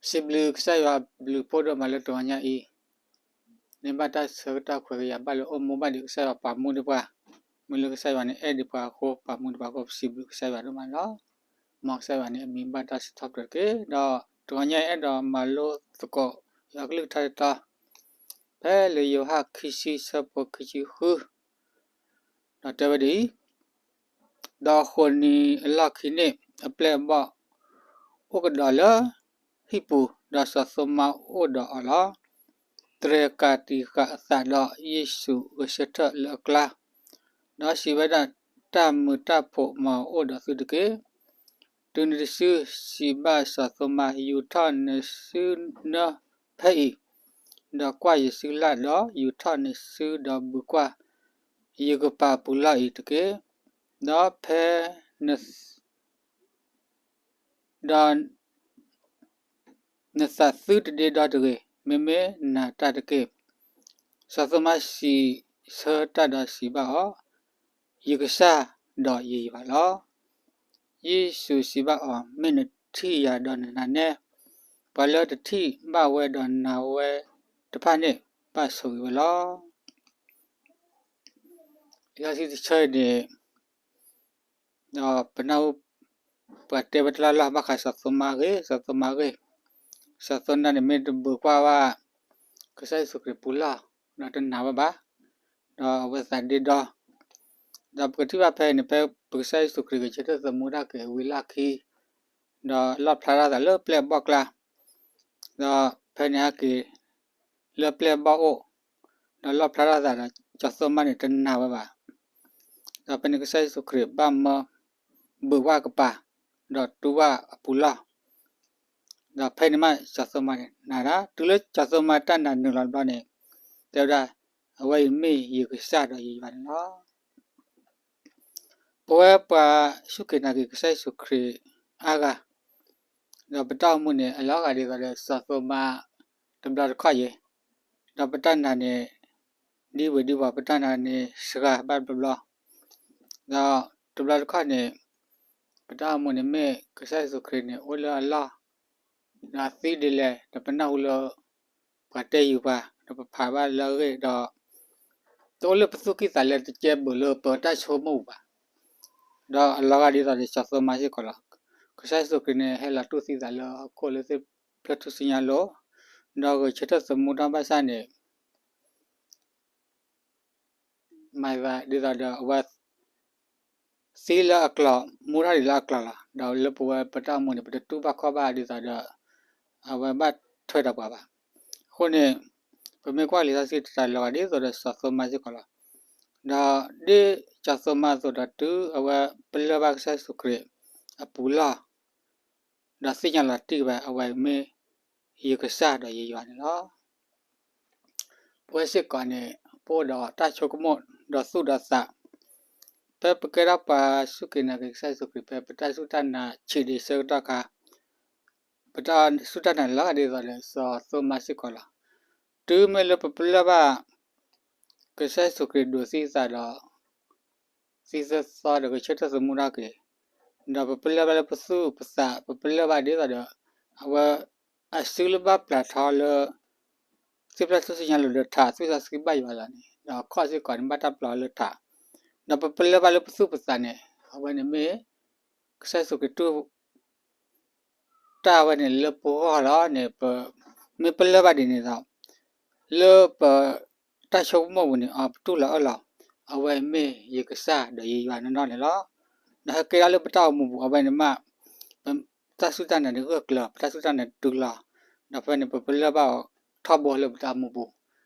စံးဘျုးကစၢ်ယွၤဘျုးဖှိၣ်ဒိၣ်မးလၢတဂီၤညါအံၤ, န့ၢ်ဘၣ်တၢ်ဆၢကတီၢ်ခွဲးကယာ်ဘၣ်လၢအိၣ်မူဘၣ်ဒံးကစၢ်ယွၤပာ်မူဒံးပှၤ, မ့ၢ်လၢကစၢ်ယွၤန့ၣ်အဲၣ်ဒံးပှၤအဃိ ပာ်မူဒံးပှၤအဃိ ပစံးဘျုးကစၢ်ယွၤဒိၣ်မးန့ၣ်လီၤ. မ်ကစၢ်ယွၤန့ၣ်အမံၤဘၣ်တၢ်စံးထီၣ်ပတြၢၤတက့ၢ်. ဒီးတဂီၤညါအံၤအဲၣ်ဒိးမၤလိသကိး ယွၤကလုၢ်ကထါတတီၤ ဖဲလံာ်ယိၤဟၣ်ခံဆံဆၢဖိခံဆံဃု ဒီးတဲဝဲဒ်အံၤ, ဒီးဃိးနံၤအလီၢ်ခံန့ၣ် အပျဲၢ်အဘီၣ်အိၣ်ကဒီးလၢဟံၣ်ပူၤ, ဒီးစီၤသိမါအိၣ်ဒီးအီၤလီၤ. တြဲၤကးတံာ်ဃာ်အသးဒီးယ့ၣ်ၡူးဂဲၤဆၢထၢၣ်လၢအကျါ, ဒီးစံးဝဲဒၣ်, တၢ်မုာ်တၢ်ဖိးမၤအိၣ်ဒီးသုတက့ၢ်. တုၤနုၤတစုစံးဘၣ်စီၤသိမါ, ယူာ်ထီၣ်နစုနၢဖဲအံၤ, ဒီးကွၢ်ယစုလၢ်, ဒီးယူာ်ထီၣ်နစုဒီးဘုးကွၢ်ယကပၤပူၤလီၢ်အံၤတက့ၢ်. ဒီးဖဲန ဒီး နသးသုတဒ့ဒီတဂ့ၤ, မ့မ့ၢ်နၤတၢ်တက့ၢ်. စီၤသိမါစံးဆၢတၢ်ဒီးစံးဘၣ်အီၤ, ယကစၢ်ဒီးယယွၤလီၤ. ယ့ၣ်ၡူးစံးဘၣ်အီၤ, မ့ၢ်နထံၣ်ယၤဒီးနနာ်နဲ, ပှၤလၢတထံၣ်ဘၣ်ဝဲဒီးနာ်ဝဲတဖၣ်န့ၣ် ဘၣ်ဆိၣ်ဂ့ၤဝဲလီၤ. လံာ်စီဆှံတဆၢအံၤန့ၣ် ဒီးပနၢ်ဟူ ပှၤတဲဝဲတလီၢ်လီၢ် ဘၣ်ဃးစီၤသိမါအဂ့ၢ်, စီၤသိမါအဂ့ၢ်, စီၤသိမါန့ၣ်မ့ၢ်တဘုးကွၢ်ဘၣ် ကစၢ်ယ့ၣ်ၡူးခရံာ်ပူၤလီၢ်, ဒီးတနာ်ဝဲဘၣ်, ဒီးအဝဲသးဒ့ဒီ, ဒီးပကထံၣ်ဘၣ်ဖဲအံၤန့ၣ် ဖဲပကစၢ်ယ့ၣ်ၡူးခရံာ်ဂဲၤဆၢထၢၣ်သမူထီၣ်က့ၤဝံၤလီၢ်ခံ, ဒီးလီၣ်ဖျါထီၣ်သးလၢပျဲၢ်အဘီၣ်ကျါ, ဒီးဖဲန့ၣ်ဟဲက့ၤ လၢပျဲၢ်အဘီၣ်အိၣ်, ဒီးလီၣ်ဖျါထီၣ်သးဒီး စီၤသိမါန့ၣ်တနာ်ဝဲဘၣ်. ဒီးဖဲန့ၣ်ကစၢ်ယ့ၣ်ၡူးခရံာ်ဘၣ်မၢ ဘုးဘၣ်ကပၤ, ဒီးတူၢ်ဘၣ်အပူၤလီၢ်, ဒီးဖဲန့ၣ်မးစီၤသိမါန့ၣ်နာ်ဒၣ်, တုၤလၢစီၤသိမါတၢ်နာ်နုာ်လီၤတဘျီန့ၣ်, တဲဝဲဒၣ်, အဝဲအံၤမ့ၢ်ယကစၢ်ဒီးယယွၤန့ၣ်လီၤ. ပဝဲပှၤစူၢ်က့ၤနာ်က့ၤကစၢ်ယ့ၣ်ၡူးခရံာ်အါဂၤ, ဒီးပတၢ်အိၣ်မူန့ၣ် အလီၤဂာ်ဒ်သိးဒီးစီၤသိမါတဘျီတခီၣ်အံၤ, ဒီးပတၢ်နာ်န့ၣ် ဒ်ဝဲဒ်ပှၤ ပတၢ်နာ်န့ၣ်စှၤဘၣ်တဘျီဘျီ, ဒီးတဘျီတခီၣ်န့ၣ် ပတၢ်အိၣ်မူန့ၣ်မ့ၢ်ကစၢ်ယ့ၣ်ၡူးခရံာ်န့ၣ်အိၣ်လၢအလီၢ်, ဒီးအသံဒ်လဲၣ်, ဒီးပနၢ်ဟူလၢ ပှၤတဲယုာ်ပှၤ, ဒီးပဖးဘၣ်လၢအဂ့ၢ်ဒီး တအိၣ်လၢပသူၣ်ကံၢ်သးလဲ တကဲဘၣ်လၢပတၢ်ဆိကမိၣ်ပူၤဘၣ်. ဒီးအလီၤဂာ်ဒ်သိးဒီးစီၤသိမါစ့ၢ်ကီးလီၤ. ကစၢ်ယ့ၣ်ၡူးခရံာ်န့ၣ် ဟဲလီၤတူၢ်သံသးလၢဟီၣ်ခိၣ်လၢသ့ၣ်ဖျၢၣ်ထူၣ်စုညါလိၤ, ဒီးဂဲၤဆၢထၢၣ်သမူထီၣ်ဘၣ်ဆၣ်န့ၣ် မၤသးဒ်သိးဒီးအဝဲ သံလၢအကျိၤ, မူထီၣ်ဒံးလၢအကျိၤလီၤ. ဒီးလၢပဝဲပတၢ်အိၣ်မူန့ၣ် ပတတူၢ်ဘၣ်ခီၣ်ဘၣ်ဒ်သိးဒီး အဝဲဘၣ်ထွဲဒီးပှၤဘၣ်. အဃိန့ၣ် ပမ့ၢ်ကွၢ်လံာ်စီဆှံတတီၤလီၤဂာ်ဒ်သိးဒီးစီၤသိမါစ့ၢ်ကီးလီၤ. ဒီးဒ်စီၤသိမါအသိးဒီး တုၤအဝဲပလၢၢ်ဘၣ်ကစၢ်ယ့ၣ်ၡူးခရံာ်အပူၤလီၢ် ဒီးသ့ၣ်ညါလီၤတံၢ်ဘၣ် အဝဲမ့ၢ်ယကစၢ်ဒီးယယွၤန့ၣ်လီၤ. ပဝဲစ့ၢ်ကီးန့ၣ် ပအိၣ်ဒီးတၢ်ဆိကမိၣ်ဒီးသူၣ်ဒီးသး, ဖဲပကဲထီၣ်ပှၤစူၢ်က့ၤနာ်က့ၤကစၢ်ယ့ၣ်ၡူးခရံာ် ဖဲပတၢ်စူၢ်တၢ်နာ်ဆံးဒံးဆၢကတီၢ်အခါ, ပတၢ်စူၢ်တၢ်နာ်လီၤဂာ်ဒ်သိးဒီးစီၤသိမါစ့ၢ်ကီးလီၤ. တုၤမ့ၢ်လၢပပလၢၢ်ဘၣ် ကစၢ်ယ့ၣ်ၡူးခရံာ်ဒိးသံသးဒီး သံသၢသီဒီးဂဲၤဆၢထၢၣ်သမူထီၣ်က့ၤ, ဒီးပပလၢၢ်ဘၣ်လၢပသူၣ်ပသး ပပလၢၢ်ဘၣ်ဒ်သိးဒီး အဝဲ အစုလၢဘၣ်ပျၢ်ထီလၢ သ့ၣ်ဖျၢၣ်ထူၣ်စုညါလိၤဒီးထး သွံၣ်စီဆှံဘၣ်ယွၤလီၤန့ၣ် ဒီးခီၣ်စ့ၢ်ကီးန့ၣ် ဘၣ်တၢ်ပျၢ်အီၤလၢထး, ဒီးပပလၢၢ်ဘၣ်လၢပသူၣ်ပသးန့ၣ် အဝဲန့ၣ်မ့ၢ် ကစၢ်ယ့ၣ်ၡူးခရံာ်တူၢ် တၢ်ဝဲန့ၣ်လၢပဂီၢ်လီၤန့ၣ် ပမ့ၢ်ပလၢၢ်ဘၣ်ဒ်န့ၣ်ဒီး လၢပတၢ်ဆိကမိၣ်ပူၤန့ၣ် အပတူၢ်လီၤအၢၣ်လီၤ, အဝဲမ့ၢ်ယကစၢ်ဒီးယယွၤနီၢ်နီၢ်န့ၣ်လီၤ. ဒီးဟဲကဲထီၣ်လၢပတၢ်အိၣ်မူပူၤ အဝဲန့ၣ်မး ပတၢ်စူၢ်တၢ်နာ်န့ၣ်ဂၢၢ်ကျၢၤ ပတၢ်စူၢ်တၢ်နာ်တုၤလီၤ, ဒီးဖဲန့ၣ် ပပလၢၢ်ဘၣ်အီၤထီဘိလၢပတၢ်အိၣ်မူပူၤ,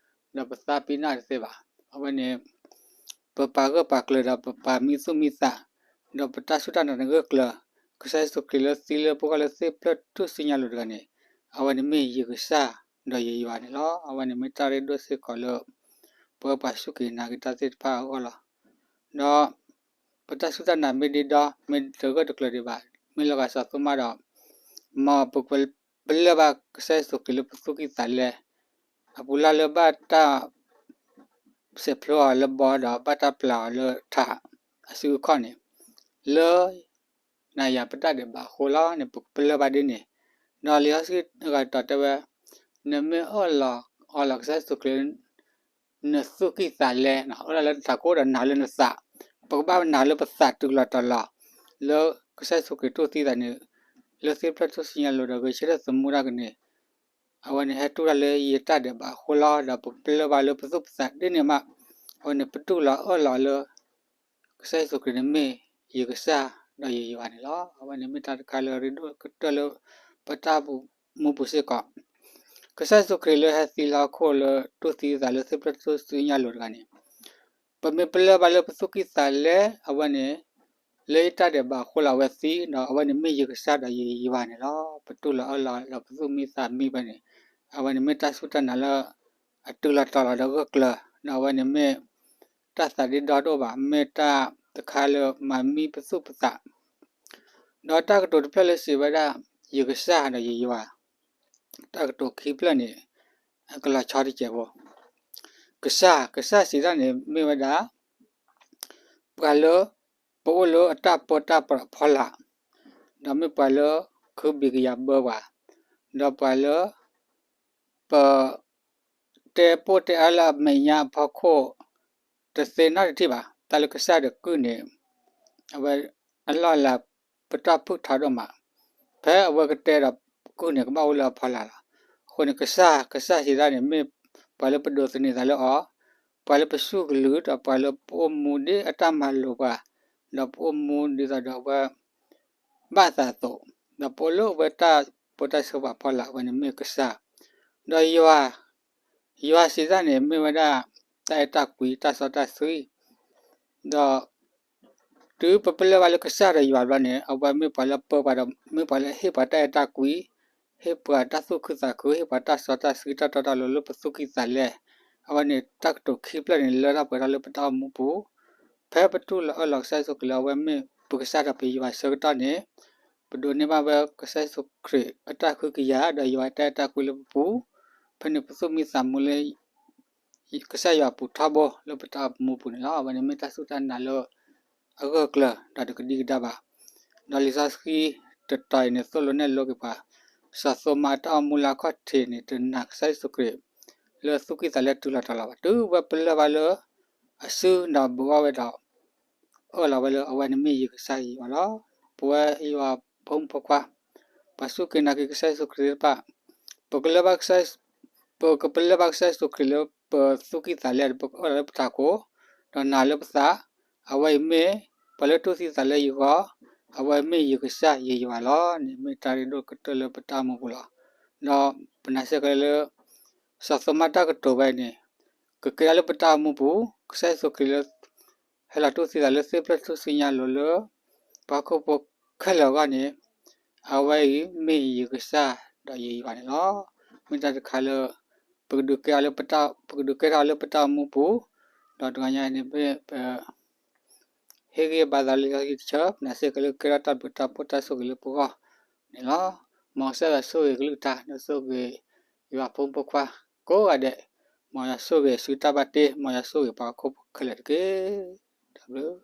ဒီးပသးပ့ၤနီၣ်တသ့ဘၣ်. အဝဲန့ၣ် ပပာ်ဂၢၢ်ပာ်ကျၢၤဒီးပပာ်မံသူၣ်မံသး, ဒီးပတၢ်စူၢ်တၢ်နာ်န့ၣ်ဂၢၢ်ကျၢၤ, ကစၢ်ယ့ၣ်ၡူးခရံာ်လၢသံလၢပဂီၢ်လၢသ့ၣ်ဖျၢၣ်ထူၣ်စုညါလိၤတဂၤန့ၣ် အဝဲန့ၣ်မ့ၢ်ယကစၢ်ဒီးယယွၤန့ၣ်လီၤ. အဝဲန့ၣ်မ့ၢ်တၢ်ရ့ဒိၣ်စ့ၢ်ကီးလၢ ပဝဲပှၤစူၢ်က့ၤနာ်က့ၤတၢ်သ့ၣ်တဖၣ်အဂီၢ်လီၤ. ဒီး ပတၢ်စူၢ်တၢ်နာ်မ့ၢ်ဒ့ဒီ မ့ၢ်တဂၢၢ်တကျၢၤဒံးဘၣ်, မ့ၢ်လီၤဂာ်စီၤသိမါဒီး မ်ပကပလၢၢ်ဘၣ်ကစၢ်ယ့ၣ်ၡူးခရံာ်လၢပသူၣ်ကံၢ်သးလဲ အပူၤလၢ်လၢဘၣ်တၢ် စဲးဖျိအီၤလၢဘီဒီးဘၣ်တၢ်ပျၢ်အီၤလၢထးအစုအခီၣ်န့ၣ် လၢ နၤယၤပတၢ်ဒဲးဘးအဃိလီၤန့ၣ် ပကပလၢၢ်ဘၣ်ဒ်န့ၣ်, ဒီးလံာ်စီဆှံအဂၤတတီၤတဲဝဲ, နမ့ၢ်အၢၣ်လီၤအီလီၤကစၢ်ယ့ၣ်ၡူးခရံာ် နသူၣ်ကံၢ်သးလဲ, အၢၣ်လီၤလၢနထးခိၣ်ဒီးနာ်လၢနသး, ပကဘၣ်နာ်လၢပသးတုၤလီၤတီၤလီၤ, လၢကစၢ်ယ့ၣ်ၡူးခရံာ်တူၢ်သံသးန့ၣ်, လၢသ့ၣ်ဖျၢၣ်ထူၣ်စုညါလိၤဒီးဂဲၤဆၢထၢၣ်သမူတၢ်ကန့ၣ်, အဝဲန့ၣ်ဟဲတူၢ်တၢ်လၢယတၢ်ဒဲးဘးအဃိလီၤ. ဒီးပပလၢၢ်ဘၣ်လၢပသူၣ်ပသးဒ်န့ၣ်မး, အဝဲန့ၣ်ပတူၢ်လီၤအၢၣ်လီၤလၢ ကစၢ်ယ့ၣ်ၡူးခရံာ်န့ၣ်မ့ၢ်ယကစၢ်ဒီးယယွၤန့ၣ်လီၤ. အဝဲန့ၣ်မ့ၢ်တၢ်တခါလၢအရ့ဒိၣ်ကတၢၢ်လၢပတၢ်အိၣ်မူပူၤစ့ၢ်ကီး, ကစၢ်ယ့ၣ်ၡူးခရံာ်လၢဟဲသံလၢဟီၣ်ခိၣ်လၢတူၢ်သံသးလၢသ့ၣ်ဖျၢၣ်ထူၣ်စုညါလိၤတဂၤန့ၣ်, ပမ့ၢ်ပလၢၢ်ဘၣ်လၢပသူၣ်ကံၢ်သးလဲ, အဝဲန့ၣ် လၢယတၢ်ဒဲးဘးအဃိလီၤအဝဲသံ, ဒီးအဝဲန့ၣ်မ့ၢ်ယကစၢ်ဒီးယယွၤန့ၣ်လီၤ. ပတူၢ်လီၤအၢၣ်လီၤဒီးပသူၣ်မံသးမံဖဲန့ၣ်, အဝဲန့ၣ်မ့ၢ်တၢ်စူၢ်တၢ်နာ်လၢ အတုၤလီၤတီၤလီၤဒီးဂၢၢ်ကျၢၤ, ဒီးအဝဲန့ၣ်မ့ၢ်တၢ်သးဒ့ဒီဒိၣ်ဘၣ်, မ့ၢ်တၢ်တခါလၢမၤမံပသူၣ်ပသး ဒီးတၢ်ကတိၤတဖျၢၣ်လၢစံးဝဲဒၣ်, ယကစၢ်ဒီးယယွၤ, တၢ်ကတိၤခံဖျၢၣ်န့ၣ် အကလီၤဆီတစဲးဖိ, ကစၢ်, ကစၢ်စံးတၢ်န့ၣ်မ့ၢ်ဝဲဒၣ် ပှၤလၢ ပအိၣ်လၢအတၢ်ပၢတၢ်ပြးအဖီလာ်, ဒီးမ့ၢ်ပှၤလၢခုဘံၣ်ကယၤဘၢပှၤ, ဒီးပှၤလၢ ပ တဲပိၢ်တဲအၢလၢအမဲာ်ညါအဖီခိၣ် တသ့နီတထံၣ်ဘၣ်. တၢ်လၢကစၢ်ဒီးကုၢ်န့ၣ် အဝဲအလီၢ်အလၤ ပတၢ်ဖုၣ်ထီဒိၣ်မး, ဖဲအဝဲကတဲဒီးကုၢ်န့ၣ် ကဘၣ်အိၣ်လၢအဖီလာ်လီၤ. အဃိန့ၣ် ကစၢ်, ကစၢ်စံးတၢ်န့ၣ် မ့ၢ်ပှၤလၢပဒိးသန့ၤသးလၢအီၤ, ပှၤလၢပစူၢ်ကလုၢ် ဒီးပှၤလၢပအိၣ်မူဒ်အတၢ်မၤလိာ်ပှၤ, ဒီးပအိၣ်မူဒ်သိးဒီးအဝဲ ဘၣ်သးအသိး, ဒီးပအိၣ်လၢအဝဲတၢ်ပၢတၢ်ဆှၢပှၤဖီလာ် အဝဲန့ၣ်မ့ၢ်ကစၢ်, ဒီးယွၤ, ယွၤစံးတၢ်န့ၣ် မ့ၢ်ဝဲဒၣ် တၢ်အဲၣ်တၢ်ကွံ တၢ်စီတၢ်ဆှံ, ဒီး တုၤပပလၢၢ်ဘၣ်လၢကစၢ်ဒီးယွၤဘျီန့ၣ် အဝဲမ့ၢ်ပှၤလၢပၢပှၤဒီး မ့ၢ်ပှၤလၢဟ့ၣ်ပှၤတၢ်အဲၣ်တၢ်ကွံ, ဟ့ၣ်ပှၤတၢ်သူၣ်ခုသးခု, ဟ့ၣ်ပှၤတၢ်စီတၢ်ဆှံ တၢ်တီတၢ်လိၤလၢပသူၣ်ကံၢ်သးလဲ, အဝဲန့ၣ်တၢ်ကတိၤခံဖျၢၣ်န့ၣ် လၢထီၣ်ပှဲၤထီၣ်လၢပတၢ်အိၣ်မူပူၤ, ဖဲပတူၢ်လီၤအၢၣ်လီၤကစၢ်ယ့ၣ်ၡူးခရံာ်လၢအဝဲမ့ၢ်ပကစၢ်ဒီးပယွၤဆၢကတီၢ်န့ၣ်, ပဒိးန့ၢ်ဘၣ်ဝဲကစၢ်ယ့ၣ်ၡူးခရံာ်အတၢ်ခွဲးကယာ် ဒီးယွၤတၢ်အဲၣ်တၢ်ကွံလၢပပူၤ, ဖဲန့ၣ်ပသူၣ်မံသးမုာ်လၢ ကစၢ်ယွၤအပူၤထီဘိလၢပတၢ်အိၣ်မူပူၤန့ၣ်လီၤ. အဝဲန့ၣ်မ့ၢ်တၢ်စူၢ်တၢ်နာ်လၢအဂၢၢ်ကျၢၤ ဒီးတကဒံကဒါဘၣ်. ဒီးလံာ်စီဆှံတတီၤအံၤန့ၣ် သိၣ်လိနဲၣ်လိက့ၤပှၤ, စီၤသိၤမါအတၢ်အိၣ်မူလၢအခီၣ်ထံးန့ၣ် တနာ်ကစၢ်ယ့ၣ်ၡူးခရံာ် လၢသူၣ်ကံၢ်သးလဲတုၤလီၤတီၤလီၤဘၣ်. တုၤဝဲပလၢၢ်ဘၣ်လၢအစုဒီးဘူးအီၣ်ဝဲဒီး အၢၣ်လီၤဝဲလၢအဝဲန့ၣ်မ့ၢ်ယကစၢ်ယွၤလီၤ. ပဝဲယွၤဖိမုၣ်ဖိခွါ, ပှၤစူၢ်က့ၤနာ်က့ၤကစၢ်ယ့ၣ်ၡူးခရံာ်သ့ၣ်တဖၣ်, ပကလၢၢ်ဘၣ်ကစၢ်, ပကပလၢၢ်ဘၣ်ကစၢ်ယ့ၣ်ၡူးခရံာ်လၢပသူၣ်ကံၢ်သးလဲဒီး ပကအၢၣ်လီၤလၢပထးခိၣ်, ဒီးနာ်လၢပသး, အဝဲအံၤမ့ၢ်ပှၤလၢတူၢ်သံသးလၢယဂီၢ်, အဝဲမ့ၢ်ယကစၢ်ယယွၤလီၤန့ၣ် မ့ၢ်တၢ်ရ့ဒိၣ်ကတၢၢ်လၢပတၢ်အိၣ်မူပူၤလီၤ. ဒီးပနာ်စ့ၢ်ကီးလၢ စီၤသိၤမါတၢ်ကတိၤဝဲန့ၣ် ကကဲထီၣ်လၢပတၢ်အိၣ်မူပူၤ, ကစၢ်ယ့ၣ်ၡူးခရံာ်လၢ ဟဲလီၤတူၢ်သံသးလၢသ့ၣ်ဖျၢၣ်ထူၣ်စုညါလိၤလၢ ပှၤဟီၣ်ခိၣ်ဖိခဲလၢာ်အဂီၢ်န့ၣ်, အဝဲအံၤမ့ၢ်ယကစၢ်ဒီးယယွၤန့ၣ်လီၤ. မ့ၢ်တၢ်တခါလၢ ပကဒုးကဲထီၣ်လၢပတၢ်, ပကဒုးကဲထီၣ်လၢပတၢ်အိၣ်မူပူၤ, ဒီးတဂီၤညါအံၤန့ၣ်မ့ၢ်ပ ဟ့ၣ်ဂံၢ်ဘါသးလၢလံာ်စီဆှံတဆၢ, ပနာ်စ့ၢ်ကီးလၢကဲထီၣ်တၢ်ဘျုးတၢ်ဖှိၣ်တၢ်ဆိၣ်ဂ့ၤလၢပဂီၢ်န့ၣ်လီၤ. မ်ကစၢ်ယွၤဆိၣ်ဂ့ၤကလုၢ်ကထါ ဒီးဆိၣ်ဂ့ၤယွၤဖိမုၣ်ဖိခွါကိးဂၤဒဲး, မ်ယွၤဆိၣ်ဂ့ၤအစုတၢ်ဘၣ်တ့, မ်ယွၤဆိၣ်ဂ့ၤပှၤဟီၣ်ခိၣ်ဖိခဲလၢာ်တက့ၢ်. တၢ်ဘျုး